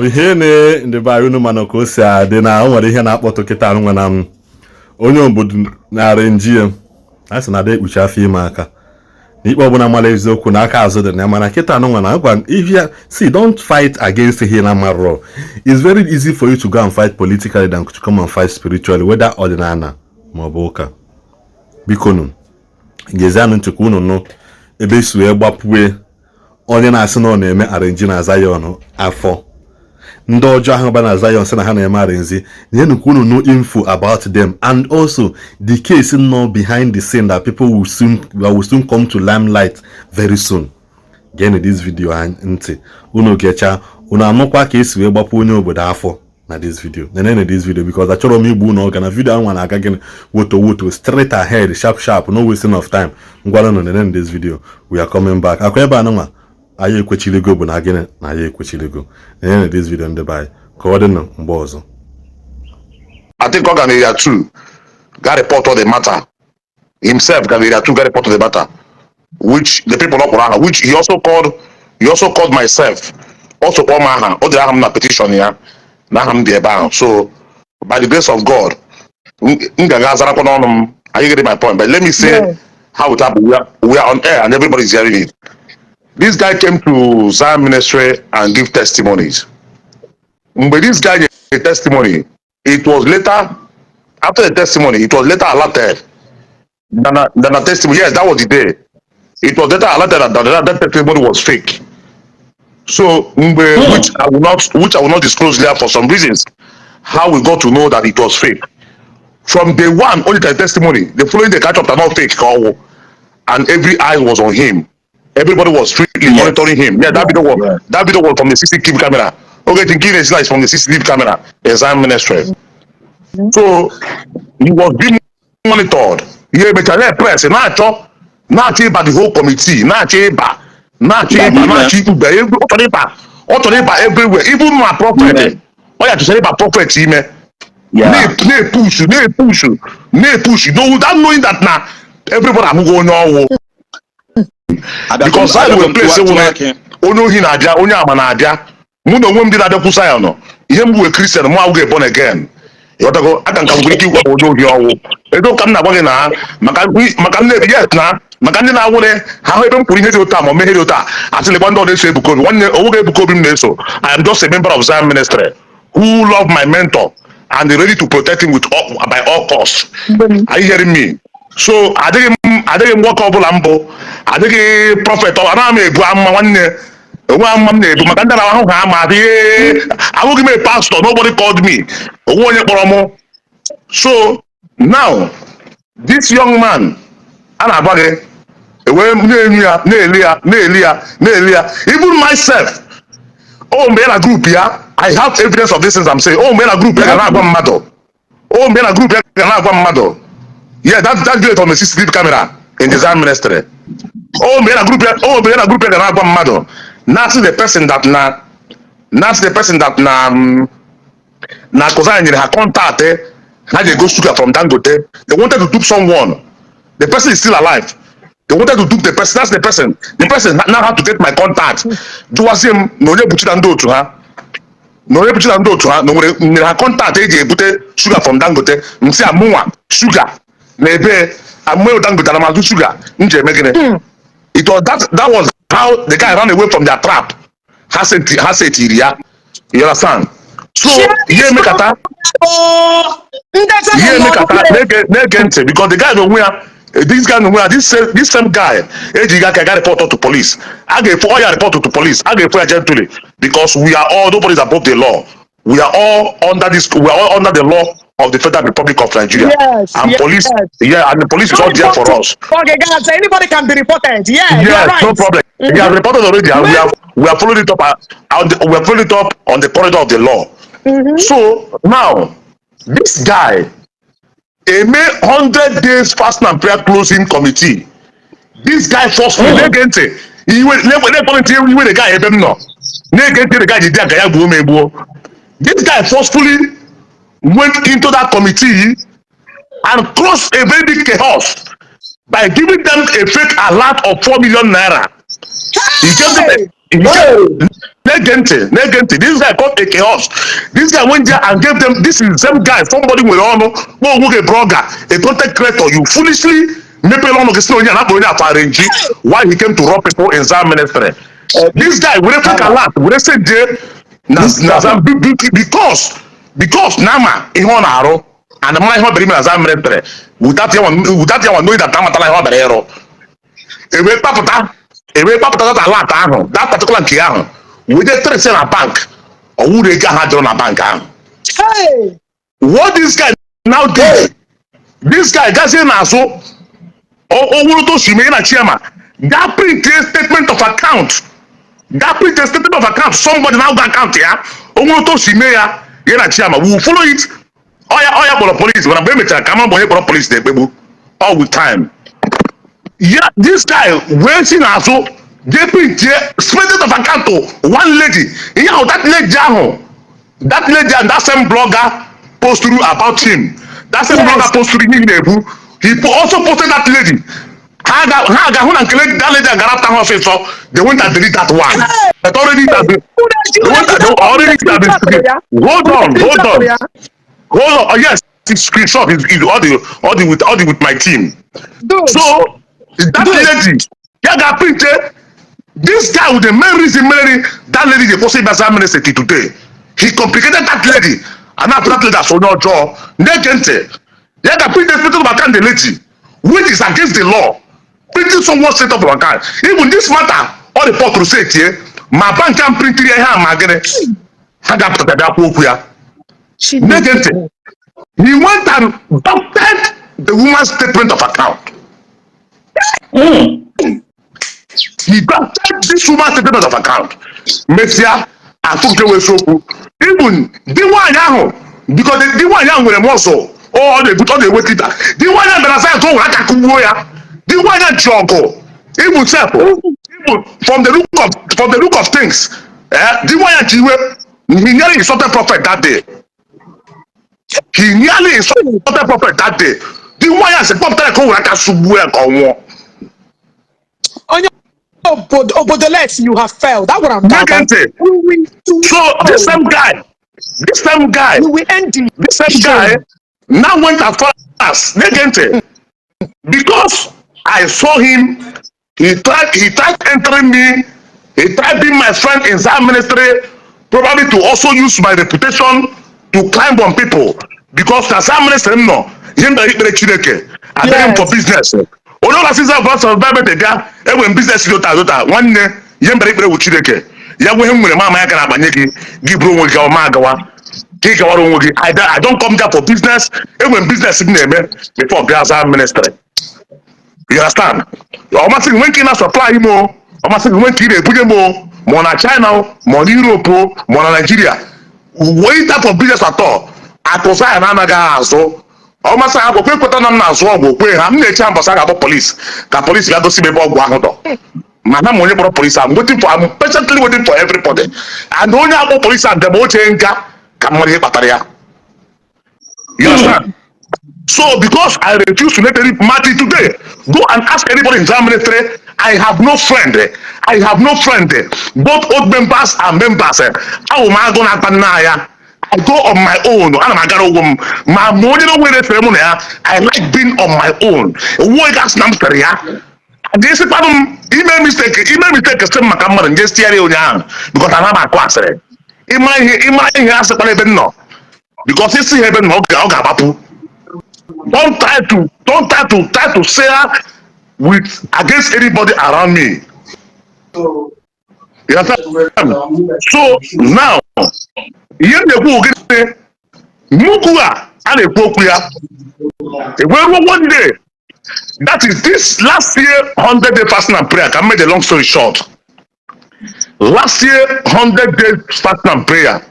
Ihe na ndị be anyị, unu mana ka o si adị na o nwere ihe na-akpọtụ kịta nwa na m onye obodo na-arị nji ya a sị na ada ekpuchi afọ ime aka na ikpe ọbụla mara eziokwu na aka azụ dị na ya. Mana kịta nwa na agwa if you see, don't fight against ihe na marọ. It's very easy for you to go and fight politically than to come and fight spiritually, whether ọdịnala ma ọ bụ ụka. Bikonu, gezianụ ntị ka unu nụ ebe esi wee gbapue onye na-asị na ọ na-eme arrange na Zion afọ. Ndị ọjọọ ahụ ba na Zion sị na ha na-eme arrange nyenu ka unu know info about them and also the case nọ behind the scene that will soon come to limelight very soon. Geenụ this video ntị, unu gecha, unu anụkwa ka esi wee gbapụ onye obodo afọ na this video. Nenene this video because achọrọ m igbu unu ọga na video ahụ na-aga gịnị woto woto, straight ahead, sharp sharp, no wasting of time. Ngwanụ, nenene this video. We are coming back. Akwa ebe anụnwa anyị ekwechiligo bụ na gịnị na anyị ekwechiligo. Nenene this video, ndị be anyị, ka ọ dị nụ mgbe ọzọ. I think ọ ga na area 2 ga report all the matter himself, ga na area 2 ga report all the matter, which the people ọ kpọrọ aha, which he also called myself, also kpọọ m aha. O dere aha m na petition ya na aha m dị ebe ahụ. So by the grace of God, m ga-aga zarakwa n'ọnụ m. Are you getting my point? But let me say how it happened. We are on air and everybody is hearing it. This guy came to Zion Ministry and give testimonies. Mgbe this guy gave testimony, it was later, after the testimony, it was later alerted that the testimony, yes, that was the day it was later alerted that testimony was fake. So mgbe which I will not disclose there for some reasons, how we got to know that it was fake. From day one, only the testimony, the following day, catch up that not fake ka ọ wụ, and every eye was on him. Everybody was strictly monitoring him. Yeah, that video was that video was from the CCTV camera. Okay, thinking is from the CCTV camera in Zion Ministry. So he was being monitored. Ihe mechara press na-achọ ịba the whole committee, na-achọ ịba, na-achọ ịba, na-achọ ikpube. Ọ chọrọ ịba, ọ chọrọ ịba everywhere, even ma prophet. Ọ ya chọrọ ịba prophet ime. Na-epush, na-epush, na-epush, no, without knowing that na everybody ahụgo onye ọwụ, because Zion nwere place nwere onye ohi na-abịa, onye ama na-abịa. Mụ na onwe m ndị na-abịakwu Zion nọ ihe m bụ Christian, mụ awụghị born again, ịghọtago? Aka nka nwere ike ịgwa onye ohi ọwụ ego ka m na-agwa gị na maka ndị, yes, na maka ndị na-awụrị ha hụ ebe m kwuru ihe dị otu a ma ọ mee ihe dị otu a, asịlịkwa ndị ọ na-eso Ebuka Obi. Nwanne, onweghị Ebuka Obi m na-eso. I am just a member of Zion Ministry who love my mentor and ready to protect him by all costs. Are you hearing me? So adịghị m nwoke ọbụla mbụ, adịghị prophet ọ anaghị m ebu amụma. Nwanne, onwe amụma m na-ebu maka ndị na-ahụ ha ama adịghị. Ahụghị m a pastor. Nobody called me. Onwe onye kpọrọ mụ. So now this young man a na-agwa gị ewee na-enyu ya, na-eli ya, na-eli ya, na-eli ya. Even myself, o mgbe ya na group ya, I have evidence of this things I'm saying. O mgbe ya na group ya ga na-agwa mmadụ, o mgbe ya na group ya ga na-agwa mmadụ, yeah, that video from the CCTV camera in the Zion Ministry. O mgbe ya na group ya, o mgbe ya na group ya ga na-agwa mmadụ, na-asị the person that na na-asị the person that na Kozai nyere ha contact ha ji ego sugar from Dangote. They wanted to dupe someone. The person is still alive. They wanted to dupe the person. That's the person. The person now had to get my contact, jụwazie m na onye buchi na ndị otu ha, na onye buchi na ndị otu ha na nwere nyere ha contact eji ebute sugar from Dangote. Nsị amụnwa sugar na ebe amụma Dangote na mazụ sugar m ji eme gịnị? It was that that was how the guy ran away from their trap. Ha setiri ya, you understand? So ihe emekata, ihe emekata, na-ege ntị, because the guy n'onwe ya, this guy n'onwe ya, this same guy ejighị aka ga report to police. A ga-efo ọ ya report to police, a ga-efo ya gently, because we are all nobody is above the law. We are all under the law of the Federal Republic of Nigeria. And police, yeah, and the police is all there for us. Okay, guys, anybody can be reported. Yeah, you're Yes, right. no problem. He has reported already, and we have followed it up. We have followed it up on the corridor of the law. So now, this guy, a May 100 days fasting and prayer closing committee. This guy forcefully na-ege ntị iwe na-ekpọ ntị iwe the guy ebe m nọ na-ege ntị, the guy ji dị aka ya gbuo m egbuo. This guy forcefully went into that committee and caused a very big chaos by giving them a fake alert of 4 million naira. He gave them a, he gave, Na-ege ntị, na-ege ntị. This guy called Eke Hus, this guy went there and gave them. This is the same guy somebody nwere ọnụ kpọọ onwe gị blogger, a content creator. You foolishly mepere ọnụ gị sị na onye a na-akpọ onye afọ arrange why he came to rob people in Zion ministry. This guy were fake alert were send there na This na guy. Zion because na ama ihe ọ na-arụ and mara ihe ọ bịara ime na Zion ministry without ya knowing that amatala ihe ọ bịara ịrụ. Ewee kpapụta that alert ahụ, that particular nke ahụ, wee jee trace na bank, ọwụrụ ego ahụ adịrọ na bank ahụ. Hey! What this guy now did, this guy gazie n'azụ o wuru to si mee na chairman gaa print a statement of account, gaa print a statement of account, somebody now go account ya o nwere to si mee ya ya na chairman. We will follow it. Ọya kpọrọ police, mana mgbe e mechara ka ama mgbe onye kpọrọ police na-ekpegbu all with time ya. This guy wee si n'azụ jee print statement of account to one lady. Ihe ahụ, that lady ahụ, that lady and that same blogger posted about him, that same blogger posted ihe na-ekwu. He also posted that lady. Ha ga hụ na nke lady, that lady gara after ha ọsịsọ. They went and delete that one, but already it has been, they went and already it has been. Hold on, hold on, hold on. Oh yes, it's screenshot is all the with all the with my team. Good. So that Good. lady ya ga print this guy with the main reason mere that lady dey post Zion ministry till today. He complicated that lady and now that lady as onye ọjọọ. Na-ege ntị, ya ga print the statement of account the lady, which is against the law, printing someone state of account. Even this matter ọ report to say tie ma bank am printiri ihe a, ma gịnị ha ga-apụta bịa kwuo okwu ya. Na-ege ntị, he went and doctored the woman's statement of account. He doctored this woman's statement of account. Mesịa atụ nke wee okwu even di nwaanyị ahụ, because di nwaanyị ahụ nwere muscle, ọ na-ebute, ọ na-enwe tita. Di nwaanyị ahụ bịara sayensị, o nwere aka kụgbuo ya. Di nwaanyị ahụ ji ọgụ even sef, even from the look of things, eh, di nwaanyị ahụ ji iwe. He nearly insulted prophet that day. He nearly insulted prophet that day. Di nwaanyị ahụ sị kpọpụtara ya ka o nwere aka sugbuo ya ka ọ nwụọ. Onye obodo, obodo, let you have failed. That what I'm Gee ntị. We will do. So this same guy, this same guy, We will end the this same guy now went as far as, na-ege ntị, because I saw him, he tried entering me, he tried being my friend in that ministry, probably to also use my reputation to climb on people, because na that ministry m nọ, ihe m bịara ikpere Chineke, abịaghị m for business. Onye ọbụla siza bụ environment bịa enwere m business dị ụta dota. Nwanne, ihe m bịara ikpere wụ Chineke ya nwe ihe m nwere ma ama ya gara akpanye gị, gị bụrụ onwe gị gawa, ma agawa ka ị gawara onwe gị. I don't come there for business. Enwere m business m na-eme before bịa za ministry, you understand? Ọ masị gị nwee nke ị na-supply m, o ọ masị gị nwee nke ị na-ebunye m, o ma ọ na China, o ma ọ na Europe, o ma ọ na Nigeria, wey type of business at all, atụsa ya na anaghị azụ. Ọ masị ha kwe kweta na m na-azụ ọgwụ, kwe ha. M na-eche ha mbọsị a ga-akpọ polisi ka polisi ga gosi m ebe ọgwụ ahụ dọ, ma na m onye kpọrọ polisi. I'm waiting for, I'm patiently waiting for everybody, and onye akpọ polisi and dem oche nka ka mmadụ ihe kpatara ya, you understand? So because I refuse to let any Marty today, go and ask anybody in that ministry. I have no friend. I have no friend. Both old members and members. Awụ m agụ na-ata nna ya. I go on my own. Ana m agara onwe m. Ma onye na nwere efere mụ na ya, I like being on my own. Nwa gasị na m sịrị ya. Ga-esikwanụ m ime mistake sị m maka mmadụ nje stigharị onye ahụ, because ana m akụ asịrị. Ịma ihe asịkwana ebe m nọ. Because isi ha ebe m nọ, ọ ga-agbapụ. Don't try to say with against anybody around me. You understand? So now, ihe m na-ekwu gịnị, nnukwu a na-ekwu okwu ya ewee ruo one day, that is this last year 100 day fasting and prayer. Can make the long story short, last year 100 day fasting and prayer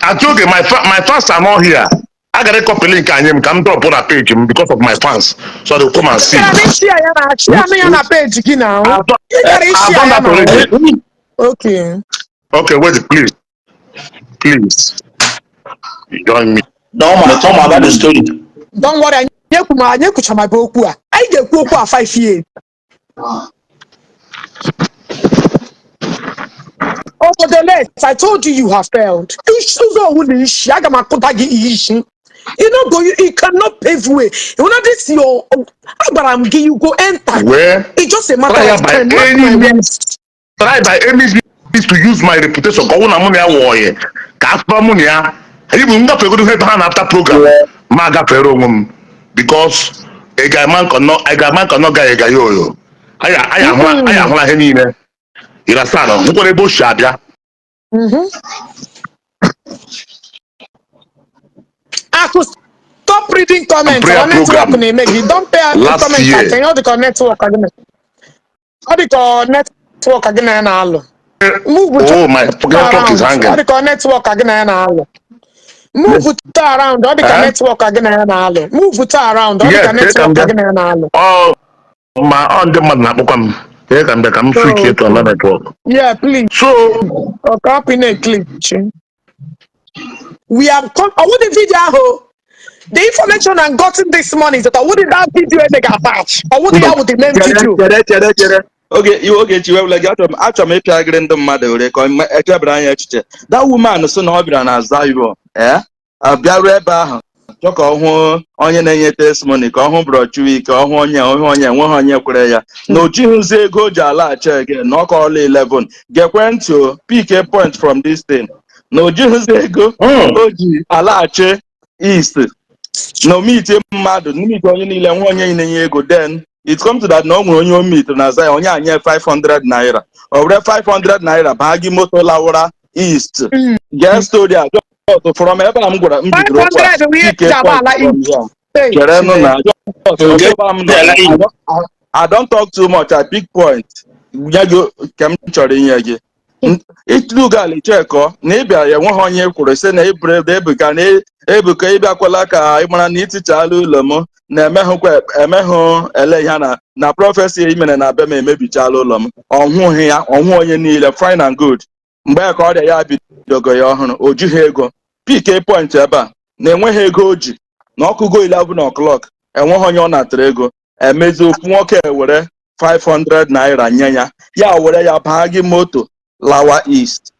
Atoge, my fans are not here. I gotta copy link anyị m ka m drop na page m because of my fans, so they will come and see. Ị gara ishare ya na share ya na page gị na. Ị gara I've ishare done ya that na. already. Okay. Okay, wait, please. Please. Join me. No, ma, come about the story. Don't worry, anyị ekwu ma anyị ekwucha maka okwu a. Anyị ga-ekwu okwu a 5 years. I told you, you have failed. Ụzọ owu na isi, aga m akụta gị isi. You no go, you cannot pave way. You know this your, agbara m gị, you go enter. Wee It's just a matter try of by time. Mark any my means, words. try by any means to use my reputation ka ọ bụrụ na mụ na ya wụ ọyị, ka afọ mụ na ya anyị bụ ngafegodo ebe ha na after program ma gafere onwe m, because ị ga-ama nkọ, ị ga-ama nkọ nọ ga ị ga ya oyo anyị ahụla ihe niile ịrasa nkwere ebe o si abịa. Aku, stop reading comments. Prayer Our network program na-eme gị. Don't pay last comment year. Attention. Ọ dị ka network gị na. Ọ dị ka network gị na ya na-alụ. Move Oh, my network is around. Ọ hanging. dị ka network gị na ya na-alụ. Move to around. Ọ dị ka Eh? network gị na ya na-alụ. Move to around. Ọ dị Yes, ka ka m network bịa. gị na ya na-alụ. Ọ ma ọ ndị mmadụ na-akpọkwa m. Ee, ka m bịa ka m switch to another network. Yeah, please. So Ọ ka hapụ ị na-eglitch. We have come. Ọ wụdị video ahụ. The information I'm gotten this morning is that ọ wụdị that video eme ga-attach. Ọ wụdị ya wụ the main Chere. video. Chere, chere, chere. Oge iwe oge chi wewule gị, achọrọ m ịpịagịrị ndị mmadụ ore ka echebara anya echiche. That woman sị na ọ bịara na Zion, abịaruo ebe ahụ chọ ka ọ hụ onye na-enye testimony, ka ọ hụ brọchuwi, ka ọ hụ onye, ọ hụ onye enweghị onye kwere ya na o jighịzi ego o ji alaghachi again na ọkọọla 11. Gekwe ntị o, pick a point from this thing, na o jighịzi ego o ji alaghachi east, na omite mmadụ n'imite onye niile nwe onye na-enye ego. Then it come to that na o nwere onye o metere na Zion, onye anye 500 naira, o were 500 naira baa gị moto lawara east. Gee story a just from ebe a m gwara m bidoro okwu a. 500 bụ ihe Pick a eji agba point ala from East. here. Hey, Cherenụ na just Oge ebe a m nọ. ala I I don't talk too much. I pick point nye gị nke m chọrọ inye gị. Ịtụgala chekọ na ị bịara ya enweghị onye kwuru sị na ebure Ebuka na Ebuka ịbịakwala ka ị mara na itichala ụlọ m na emeghụkwa emeghụ ele ihe na prophecy i mere na be m emebichala ụlọ m. Ọhụghị ya, ọhụ onye niile, fine and good. Mgbe ka ọrịa ya bidogo ya ọhụrụ, o jighị ego. Pick a point ebe a na enweghị ego o ji na ọkụgo 11 o'clock, enweghị onye ọ natara ego. Emezi ofu nwoke were 500 naira nye ya, ya were ya baa gị moto lawa east.